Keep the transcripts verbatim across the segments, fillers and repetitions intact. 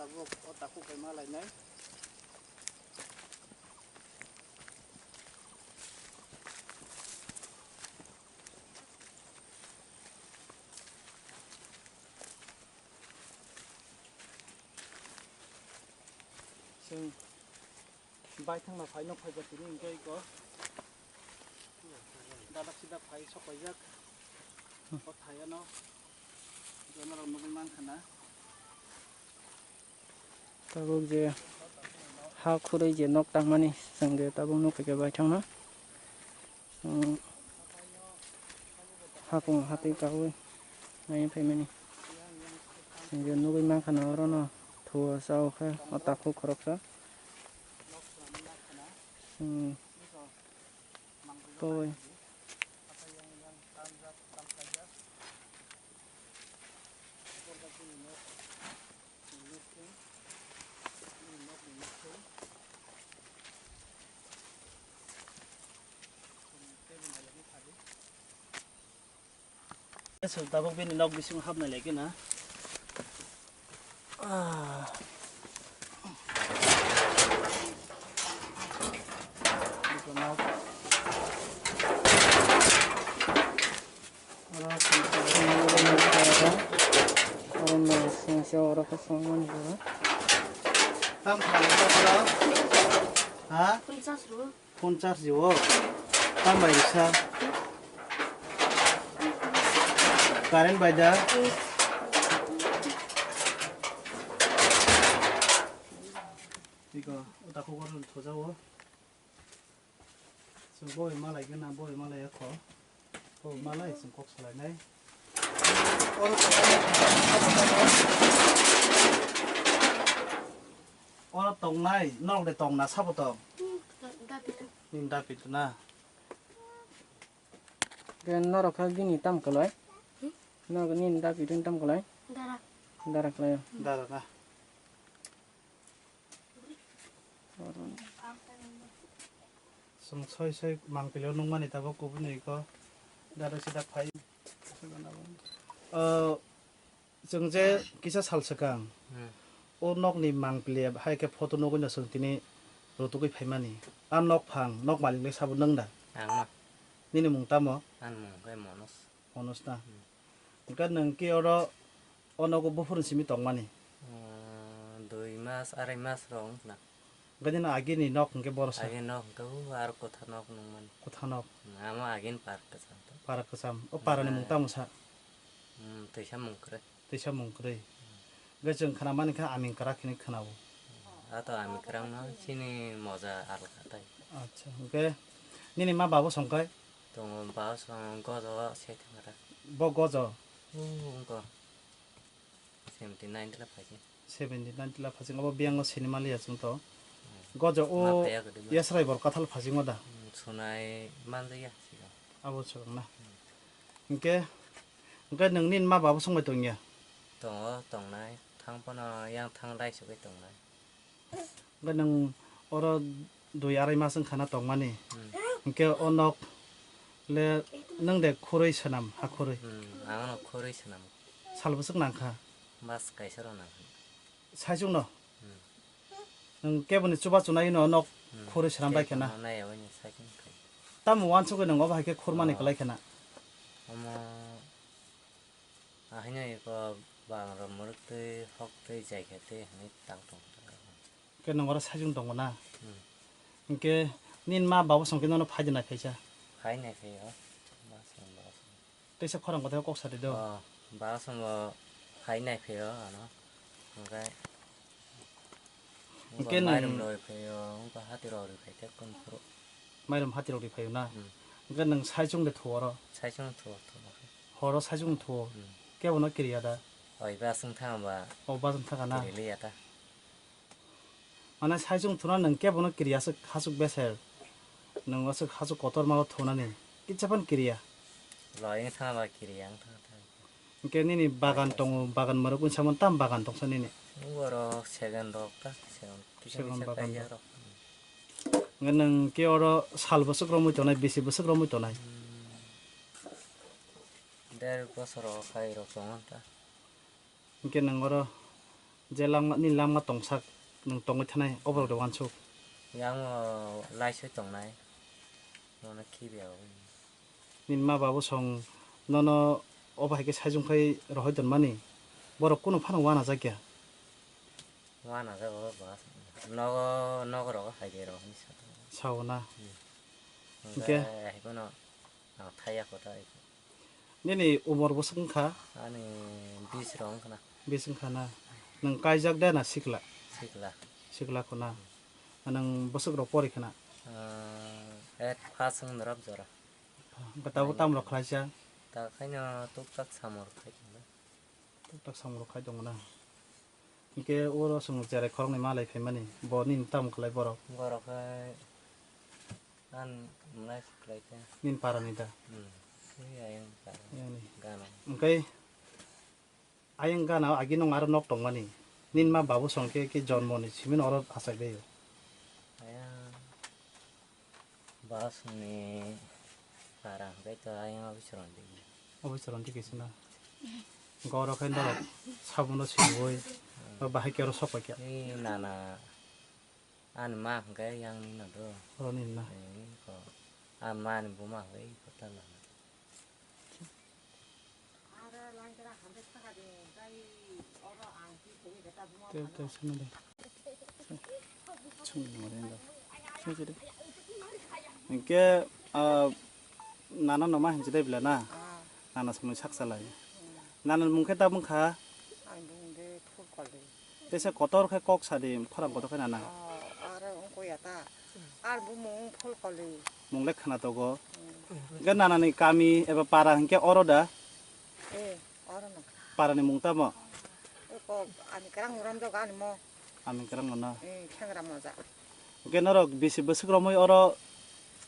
Tabuk o takhuk bai ma lainai. Chwng baithangno phai, nok phaiba tini hwnkhe iko dadak sidak phai sok paijak. O thai ano norok nugwi mankha na. Tabuk je ha khurui je nok tangmani, chwng je tabuk nukphai khe baithangno. Chwng hapung hatwi kaui nai phaimani. Chwng je nugui mankha na oro no thuo chao khe o takhuk khoroksa. Chwng poi. Chwng tabuk bini nok bisingo hapnai lai khe na. Ah. Oro chwng tabuk nok, oro no chwng se oro khe chwng mani jora. Tam khlai khe oro? Ha? Phone charge rw. Phone charge rw. Tam bai rwsa. Current bai da. Tiko, o takhuk oro thojao. Chwng boi malai gana, boi malai kho. Boi malai chwng kok salainai. Oro, oro tongnai, norok de tongna sabo tong? Hmm, da-, dapi tu. Nini dapi tu na. Then norok kha bini tam kwlai? Hmm? Norok nini dapi tu tam kwlai? Dara. Dara kwlai. Dara na. Chwng soi soi mangpili o nukmani tabuk kubuni iko dada sida phai. O, chwng je kisa sal swkang, hmm, o nokni mangpili hai khe photo nugwi no chwng tini rutugwi phaimani. A nok phang, nok malik le sabo nwng da? Ang no. Nini mung tamo? Ang mung khe Monos. Monos na? Hmm. Hwnkhe nwng khe oro o nogo buphuruni simi tongmani? Ah, dui mas, arai mas rok wngkha na. Hwnkhe nini agini nok hwnkhe boro sa? Agini nok hwnkhe o aro kwtha nok nukmani. Kwtha nok? Hmm, amo agini park kwcham to. Park kwcham. O parani mung tamo sa? Hmm, twisa mung kwrwi. Twisa mung kwrwi. Hwnkhe chwng khwnamani khe aming kwrak hinwi khwnao. Ato aming kwrak no chini moja alka tai. Acha, hwnkhe nini ma babo songkhai? Tongo, ba song gojo se thangara. Bo gojo? O, wngkha. Seventy nine tila phaikhe. Seventy nine tila phaikhe, abo biyang no sinima liya chwng to. Hmm. Gojo o ma phaiya kwdwma. Yasrai bor kathal phajingo da? Hmm, sunai manjaya sigo. Abo chwng na. Hmm. Hwnkhe, hwnkhe nwng nini ma babo songbai tongya? Tongo, tongnai. Thang phano yang thang dai sugwi tongnai. Hwnkhe nwng oro dui arai mas wngkha na tongmani. Hmm. Hwnkhe o nok le nwng de khurui swnam, ha khurui? Hmm, ang no khurui swnam. Sal bwswk nangkha? Mas kaisa rw nangkha. Saichung no? Hmm. Nwng keboni chubachu nai no nok, hmm, khurui swnam bai khe na? Keboni nai aboni saichung khai. Tamo uansugwi nwng obo hai khe khurmani, oh, kwlai khe na? Omo Ahaino eko bang rok mwrwk twi hok twi jai khe twi hwnwi tang tong kha. Khe nwng oro saichung tongo na? Hmm. Hinkhe nini ma babo song khe nono phai de nai phaisa? Phai nai phai o. Ma song ba song. Teisa khorang kothai kok sa de do. Oh, ba song bo phai nai phai o ano. Hinkhe Hinkhe nwng mairum rwi phai o, wngkha hati rok rwi phai khe kung phuru. Mairum hati rok rwi phai o na? Hmm. Hinkhe nwng saichung de thuo oro? Saichung thuo, thuo. Horo saichung thuo? Hmm. Kebo no kiriya da? Oi, ba chwng thang ba. O, ba chwng thang na? Kiri liya ta. Mane saichung thuna nwng kebo no kiriya aswk hachuk beser. Nwng aswk hachuk kotor ma o thunani. Kitsa phan kiriya. Loi wng thang ba kiri ang thang thang. Hwnkhe nini bagan tongo, bagan mwrwk wngsamani tam bagan tongsa nini? Borok segan rok ta, segan kisa Segan kisa bagan kaijak rok. Rok. Hwnkhe nwng khe oro sal bwswk romwi tonai, bisi bwswk romwi tonai? Hmm. Der bosor o khai rok tongo ta. Hwnkhe nwng oro je langma, nini langma tongsak nwng tongwi thanai, oborok de uansuk. Yang o laisoi tongnai. Nono khibi ya. Nini ma babu song nono obo hai khe saijwng khai rohoi tonmani, borok kunu phano uanajakya? Uanajago ba. Nogo, nogo rogo hai khe rohorni sa. Sao na? Hmm. Hwnkhe? Hwnkhe hai phano ang thaiya kho ta. Nini umor bwswk wngkha? Ani bis rok wngkha na. Bis wngkha na? Nwng kaijak de na sikla? Sikla. Sikla kho na? Nwng bwswk rok pori khna? Ah, eight pass wng norok jora. Hwnkhe tabuk tam rok khlaisa? Ta khaino tuk tak samung rok khai tongo. Tuk tak samung rok khai tongo na? Hwnkhe oro chwng cherai khoroknwi malai phaimani, bo nini tamo khlai borok? Borok khe an mwnai khlai khe. Nini parani da? Hmm. Ui ayang para. Yani. Gana. Hwnkhe ayang gana agi nwng aro nok tongmani. Nini ma babu song khe, khe jonmoni simin oro achai baio. Ayang. Bas ni para hwnkhe to ayang office rok di. Office rok di kisina. Goro khe norok sabuno sibui ba bahai khe oro sok paikha. Ni nana ani ma hwnkhe yang ni no do. Oro ni na. Ni ko. Ani ma ni buma hwnkhe ko ta nana. Tei, tei, sini deh. Sini deh, sini deh. Hingke, ah, nana no ma hinsi deh bila na? Ah. Nana sumui sak salai. Hmm. Nana mung khe ta bung kha? Ang bung de Phulkoli. Tesa kotor khe kok sadi, khorang kotor khe nana. Oh, aro wngkha ya ta. Ar bumung Phulkoli. Mung le khna togo. Hmm. Hingke nana ni kami eba para hingke oro da? Eh, oro no. Para ni mung tamo? Eko ani kerang uram do gani mo. Ami kerang no. Eh, khengra moja. Hingke norok bisi bwswk romwi oro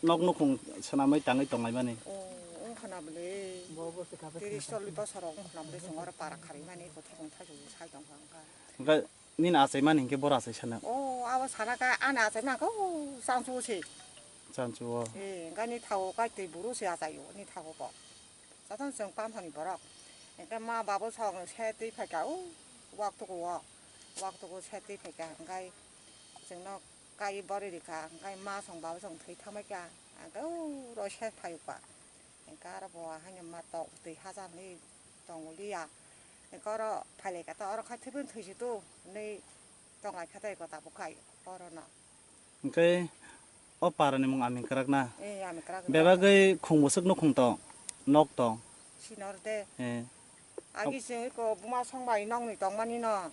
nok nukhung swnamwi tangwi tonglaimani? Oh, wngkha na bwle. Tiris chollish bosor wngkha na bwle chwng oro para kharwi mani, eko thaichung thaichung sai tongkha wngkha. Hingke Nini achai mani hingke boro achai sana. O, abo sana kha, ani achai mangkha, o, changsu se. Changsu o. Eh, hingke ni thago kai twi buru se achai o, ni thago bo. Jotono chwng pamsani borok. Hingke ma babu song se twi phaikha, o, wak tuku o. Wak tuku se twi phaikha, hingke chwngno kai bori rikha, hingke ma song babu song thwi thangbaikha. Hingke o, ro se phaiba. Hingke aro bo haino ma tok twi hajakni tongoliya. Hingke oro phailaikha ta, oro khai thwibwno thwijitu hinwi tonglaikha ta eko tabuk khai orono. Hingke o parani mung Aming Kwrak na? Eh, Aming Kwrak. Bebagwi khung bwswk nukhung tong, nok tong? Sinor de. Eh. Agi chwng eko buma song bai nokni tongmani no.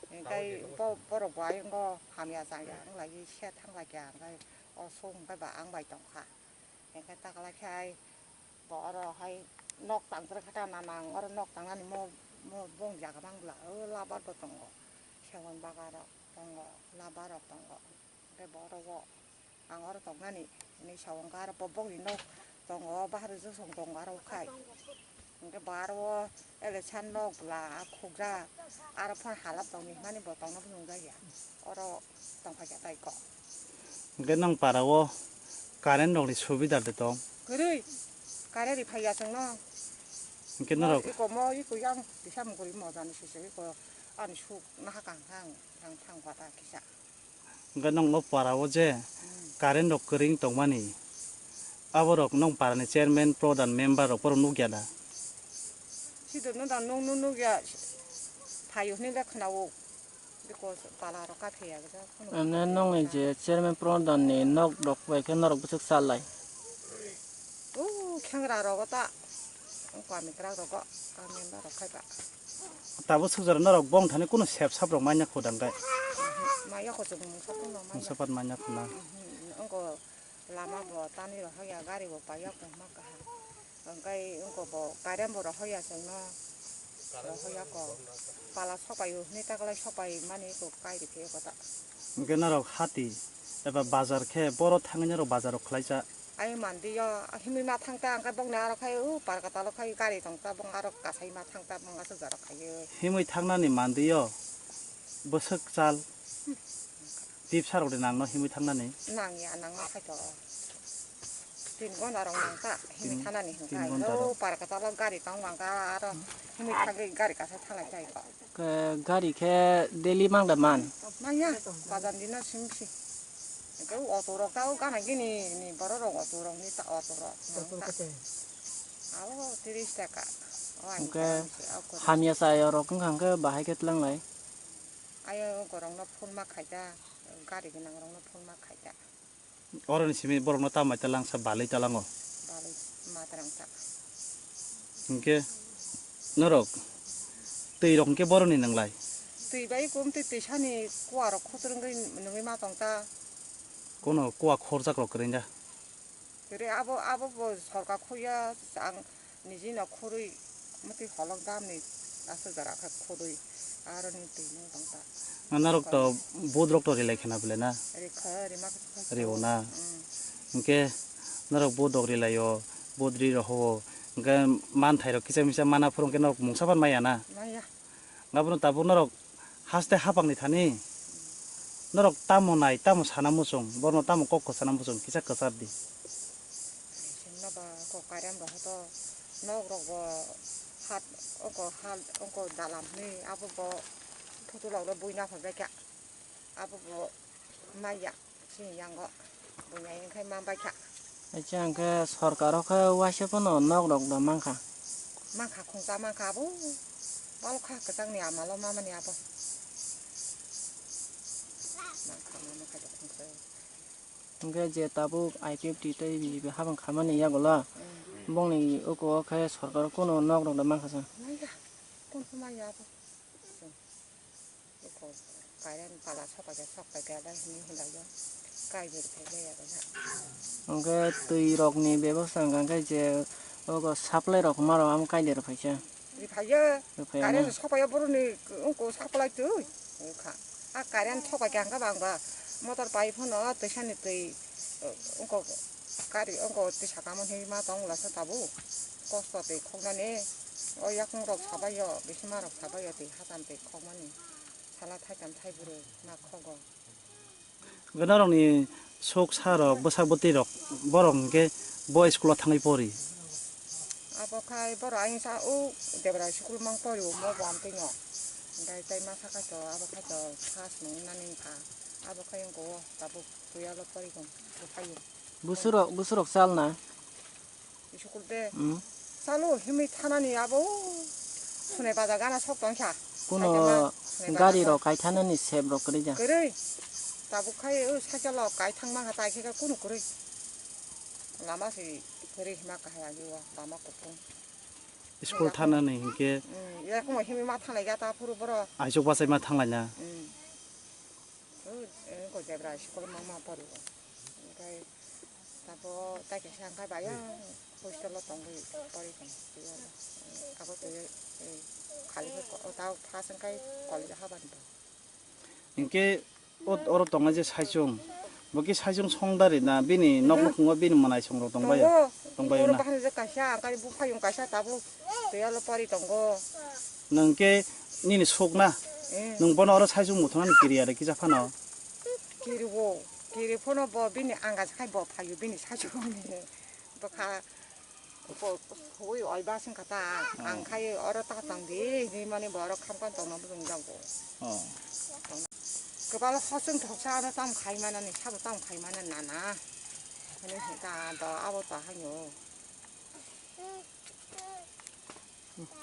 Hingke bo-, borok bo aywngo hamya chaya wnglaigwi se thanglaikha, hingke o song hingke ba ang bai tongkha. Hingke taklaikhe ai bo oro hai nok tangtra khe ta nana ang oro nok tangnani mo, mo bong jaga bangla o labar bo tongo, segon bagarok tongo, labarok tongo. Hingke bo oro o ang oro tongnani hinwi sa o, hingke aro bo bongni nok tongo, bahar rijak song tongo aro khai. Hingke bo aro o election nok bwla khukjak, aro phano halap tongni hwnmani bo tongna bo nungjakya. Oro tongphaikha tai kok. Hingke nong para o current rokni subida de tong? Kwrwi. Current ri phaiya chwngno. Hingke norok iko mo, iko yang kisa mukuri mojani sise iko ani suk naha kang kang thang thang kota kisa. Hingke nong o para o je current rok kwrwi tongmani, aborok nong para ni chairman, prodhan, member rok borok nukya da? Sido no da nung nung nukya, phaio hinwi le khna o. Biko pala rok ka pheya gida. Ene nong ni je chairman prodhan ni nok rok bai khe norok bwswk salai. O khengra rogo ta, kami kwrak rogo, kami anda rok khai ba. Tabuk sukjak norok bong thani kunu sep sap rok manya kho dang kai. Maya kho chwng mungsa phano manya. Mungsa pat manya kho na. Wngko lama bo tani rok hoya, gari bo paiya kho ma kaham. Wngkai wngko bo current bo rok hoya chwngno. Rok hoya ko. Pala sopai o hwnwi taklai sopai mani ko kai rikhe ko ta. Hwnkhe norok hati eba bazar khe boro thangwi norok bazar rok khlaisa. Ai mandiyo, himwi ma thang ta, hwnkhe bokni aro khai, o, parkatalo khai gari tong ta, bong aro kasai ma thang ta, bong aswk jora khaiwi. Himwi thangnani mandiyo, bwswk chal, tipsa rok de nangno himwi thangnani? Nangya, nangma khai to. Tin gonda rok nang ta, himwi Tin, thangnani tin hwnkhe. Gonda rok. O, parkatalo gari tong bang ka, aro himwi thangwi gari kasai thanglai tai ko. Ke gari khe daily mang da man? Manya, bazar dino simi si. Ke auto rok tao gana gini ni borok rok auto rok ni ta auto rok. Auto rok kete? Abo tiris taka. O ani Hwnkhe borok ni se, o kori. Hamya chaya rok wngkha hwnkhe bahai khe tlanglai? Ayo gorok no phone ma khaida, gari gwnang rok no phone ma khaida. Oroni simi borokno tamo ta langsa balwi talango. Balwi matrang ta. Hinkhe norok twi rok hinkhe boroni nanglai. Twi bai kum twi twi sani kua rok khotor wngwi nungwi ma tong ta. Kono kua khorjak rok kwrwi da? Kwrwi abo, abo bo sorkar khoya ang Niji no khurui, mwtwi holok damni aswk jora khe khurui, aroni twi nung tong ta. Norok to budrok to rilai khena bwle na? Rikha, rima khe Riwo na? Mm. Hwnkhe norok budrok rilaio, budri rohowo, hwnkhe manthai rok kisa misa mana phuru hwnkhe norok mungsa phan maya na? Maya. Abono tabuk norok haste hapangni thani norok tamo nai, tamo sana muchung, borno tamo kok kwchana muchung, kisa kwchar di. Sengno ba kok kariam rok hoto nok rok bo hat ongko hal ongko dalam hwnwi abo bo photo rok bo buina phai bai kha. Abo bo maya. Chini yango bunya wngkhai ma baikha. Acha hwnkhe sorkar o khe waisa phano nok rok da mankha. Mankha khungsa mankha abo. Balokha kwchangni amalo mamani abo. Mankha mama kha khungsa. Hwnkhe je tabuk I P F T tei B J P habang khamani yagulo. Mm. Bongni uko o khe sorkar o kuno nok rok da mankha sa. Maya. Kun maya abo. Eko current pala sokaja sokpaikha da hwnwi hwnlaio. Kaibwi rwphaikha ya gana. Hwnkhe twi rokni bebosta hwnkha khe je ogo supply rok hwnma rok amo kaide rwphaikha. Rwphaiyo. Rwphaiya na? Current sopaio boroni wngko supply twi. Wngkha. A current sopaikha hwnkhe ba ang ba motor pai phano twisani twi wngko gari wngko twi sakamo hinwi ma tong lasa tabuk. Kosto twi khoknani. O yakung rok sabaio, bisima rok sabaio twi hatam twi khokmani. Sala thaitham thaibrwi ma khogo. Hwnkhe norokni sok sa rok, bwsak bwtwi rok, borok hwnkhe bo school o thangwi pori? Abo khai borok ayung sa o Debra school mang pori o mo bo amtwi no. Hwnkhe tei masa khai to abo khai to first nung nani wngkha. Abo khai wngko o tabuk twelve o pori tong, bo khai o. Bwswk rok, bwswk rok chal na? School de. Hmm. Chalo himwi thanani abo Sunai Bazar gana sok tongkha. Kuno Kaitama Sunai Bazar gari rok kaithanani sep rok kwrwi ja? Kwrwi. Tabuk khai o cycle rok kaithang mankha tai khe kuno kwrwi. Lama se kwrwi hima kahai agi o lama kuphung. School thanani hinkhe. Hmm. Ya kumo himwi ma thanglai ya ta phuru boro. Aisuk bachai ma thanglaina. Hmm. O, eh, ko Debra school mangma pori o. Hwnkhe tabo tai kaisa hwnkhe bai hostel o tongwi pori tong. Abo twi, eh, khali khe ko-, o ta first hwnkhe college o habani bo. Hinkhe o, oro tongnai je saichung, bo khe saichung songdari na bini nok nukhungo bini mwnaisong rok tongbaio? Tongo. Tongbaio na? Oro bahai je kaisa, hwnkhe buphayung kaisa tabuk. Tei alo pari tongo. Nwng khe nini suk na? Eh. Nwng bono oro saichung muthunani kiri ya de kisa phano? Kiri o, kiri phano bo bini angas khai bo phaio bini saichung ni. Bwkha bo hui oi bas wngkha ta, Oh. Ang khai oro ta tong di hinwi mani bo oro khamkha tongna bwrwng jago. Oh. Kwbalo hosung thoksa oro tam khai manani, sabo tam khai manani nana. Hinwi hwnkha do abo to haino.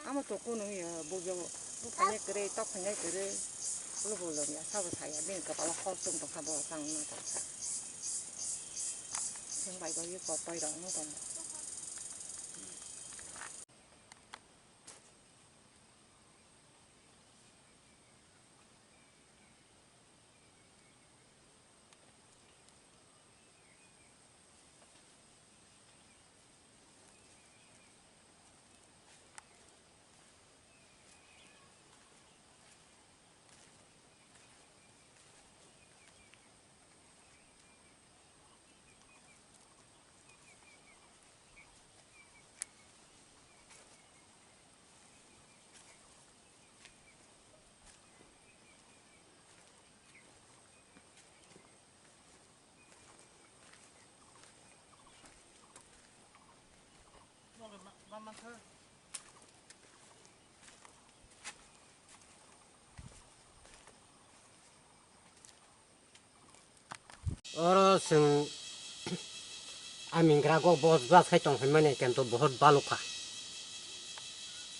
Amo to kunu ya, bo yo, bo phanya kwrwi, tok phanya kwrwi, lubu lom ya, sabo saya, bini kwpalo hor chum tongkha, bo tang na tongkha. Chwng bai bai ye kok pai rok no tong. Oro chwng aming gra go bos bas khai tong phaimani kento bohot balukha.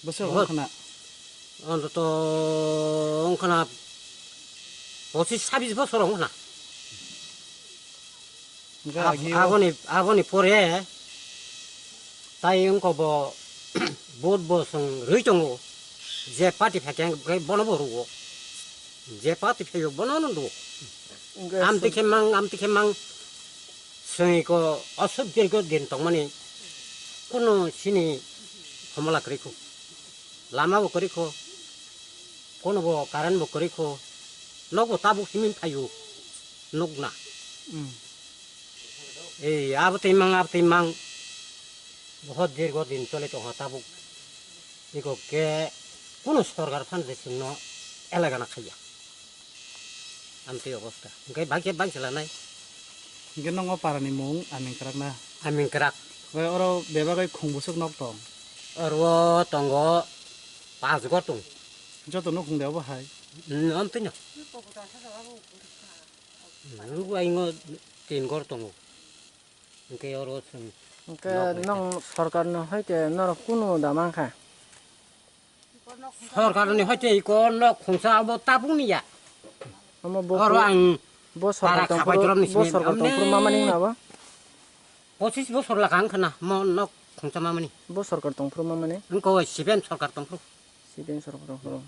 Bwswk Bohot. Wngkhana? Ontoto wngkhana pochis sabis bosor wngkhana. Hwnkhe Ab-, agio? Aboni, aboni pore tai wngkha bo vote bo chwng rwi tongo, je party phaikhe bono bo rwo, je party phaio bono no rwo. Hwnkhe Amtwi chwng- khe mang, amtwi khe mang, chwng iko aswk dirgo din tongmani kunu chini homola kwrwi kho, lama bo kwrwi kho, kono bo current bo kwrwi kho, nok bo tabuk simi phaio, nukna. Hmm. Ei, abo twi mang, abo twi mang. Bohot dirgo din chole tongkha tabuk. Iko ke kunu sorkar phan je chwngno elagana khaiya. Amtwi obostha. Hwnkhe bai khe bai chwla nai. Hwnkhe nokno parani mung Aming Kwrak na? Aming Kwrak. Bai oro bebak bai khung bwswk nok tong? Oro tongo panch ghor tong. Joto nukhung de obo hai? Hmm, amtwino. Hmm, bai ngo tin ghor tongo. Hwnkhe oro chwng Hwnkhe nok bai nong sorkarno hai khe norok kunu da mankha? Sorkarni hoite iko nok khungsa abo tabukni ya. Omo bo Oro khu-, ang bo para sorkar tongphuru, khabai doromni bo simi sorkar amne tongphuru mamani wngna bo? Pochis bosor laka wngkhana mo nok khungsa mamani. Bo sorkar tongphuru mamani? Wngkha o C P M sorkar tongphuru. C P M sorkar tongphuru.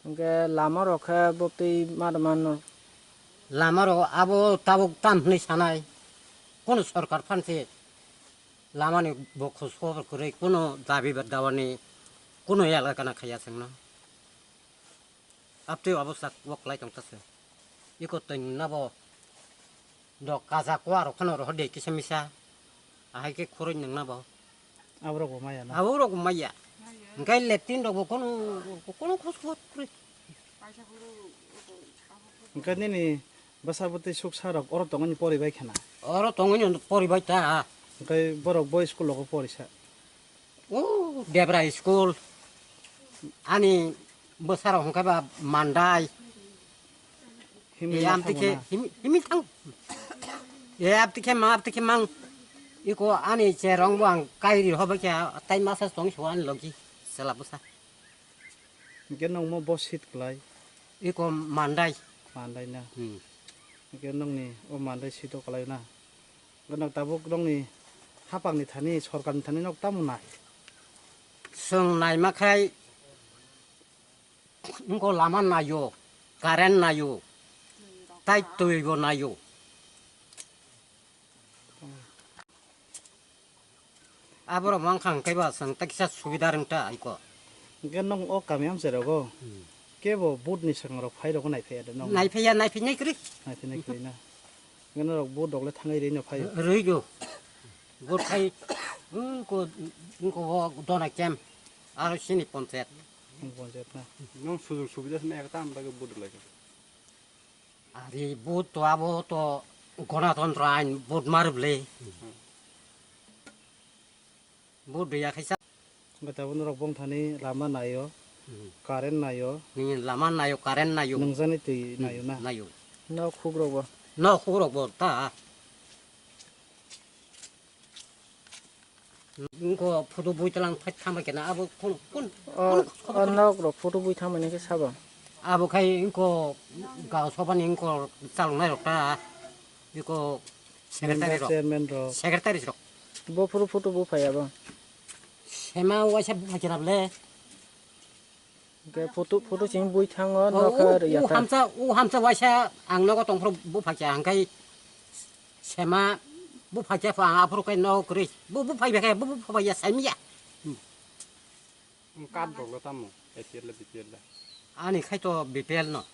Hwnkhe lama rok khe bo twi ma rwmano? Lama rok abo tabuk tam hwnwi sanai. Kunu sorkar phan se lamani bo khos khobor kwrwi, kunu dabi ba dawani kunu yala gana khaiya chwngno. Abtwi obo sak wok lai tong ta se. Iko twi nabo dok kaja kua rok phano rohor de kisa misa. Ahai khe khoroi nang nabo. Aborok bo maya na? Aborok bo maya. Hwnkhe latrine rok bo kono, kono khos khos kwrwi. Hwnkhe nini bwsa bwtwi suksa rok oro tongoni poribai khana? Oro tongoni poribai ta. Hwnkhe borok bo school rogo porisa? O Debra school. Ani bwsarok hwnkhe ba Mandai. Himwi E, ma amtwi khe, thango na? Himi, himi thang. E, abtwi khe mang, abtwi khe mang. Iko ani cherong bo ang kairi hobai khe, tai masa tong so ani logi. Sela bwsa. Hwnkhe nokmo bo seat kwlai? Iko Mandai. Mandai na? Hmm. Hwnkhe nokni o Mandai seat o kwlai na? Hwnkhe nok tabuk nokni hapangni thani, sorkarni thani nok tamo nai? Chwng naima khai wngkha lama naio, current naio, tai twibo naio. Aborok mankha hwnkhe ba chwng tai kisa subida rwngta aiko. Hwnkhe nwng o kami amchai rogo Hmm. kebo vote ni swkang rok phai rogo naiphaiya de nwng? Naiphaiya, naiphainai kwrwi. Naiphainai kwrwi na. Hwnkhe norok vote rok le thangwi rwino phai? Rwigo. Vote khai wngko, wngko o dona camp aro sini ponchayat. Nwng ponchayat na? Nwng sujug subida se nai tam bagwi vote rwlaikha. Ari vote to abo to Ganatantro ain vote mar bwle. Vote rwya khaisa. Hwnkhe tabuk norok bongthani lama naio, Hmm. Current naio. Nini lama naio, current naio. Nwngjani twi Hmm, naio na? Naio. Nok hukrok bo? Nok hukrok bo ta. Wngkho photo bui tlang phai thangbai khe na abo kun, kun, O, kun o nok rok photo bui thangmani khe sabo? Abo khai wngkho gaw sobani wngkho chaloknai rok ta, wngkho secretary Member, rok. Chairman rok. Secretary rok. Bo phuru photo bui phai abo? Sema waisa bui phai khe na bwle. Hwnkhe photo, photo simi bui thango, O, nokha o, rwya o ta. Hamsa, o hamsa waisa ang nogo tongphuru bupha khe, hwnkhe sema bupha khe pha ang aphuru khe nogo kwrwi. Bu, bupha khe, bu, bupha ya saimiya. Hmm. Card rok lo tamo? A P L le, B P L le? Ani khai to B P L no.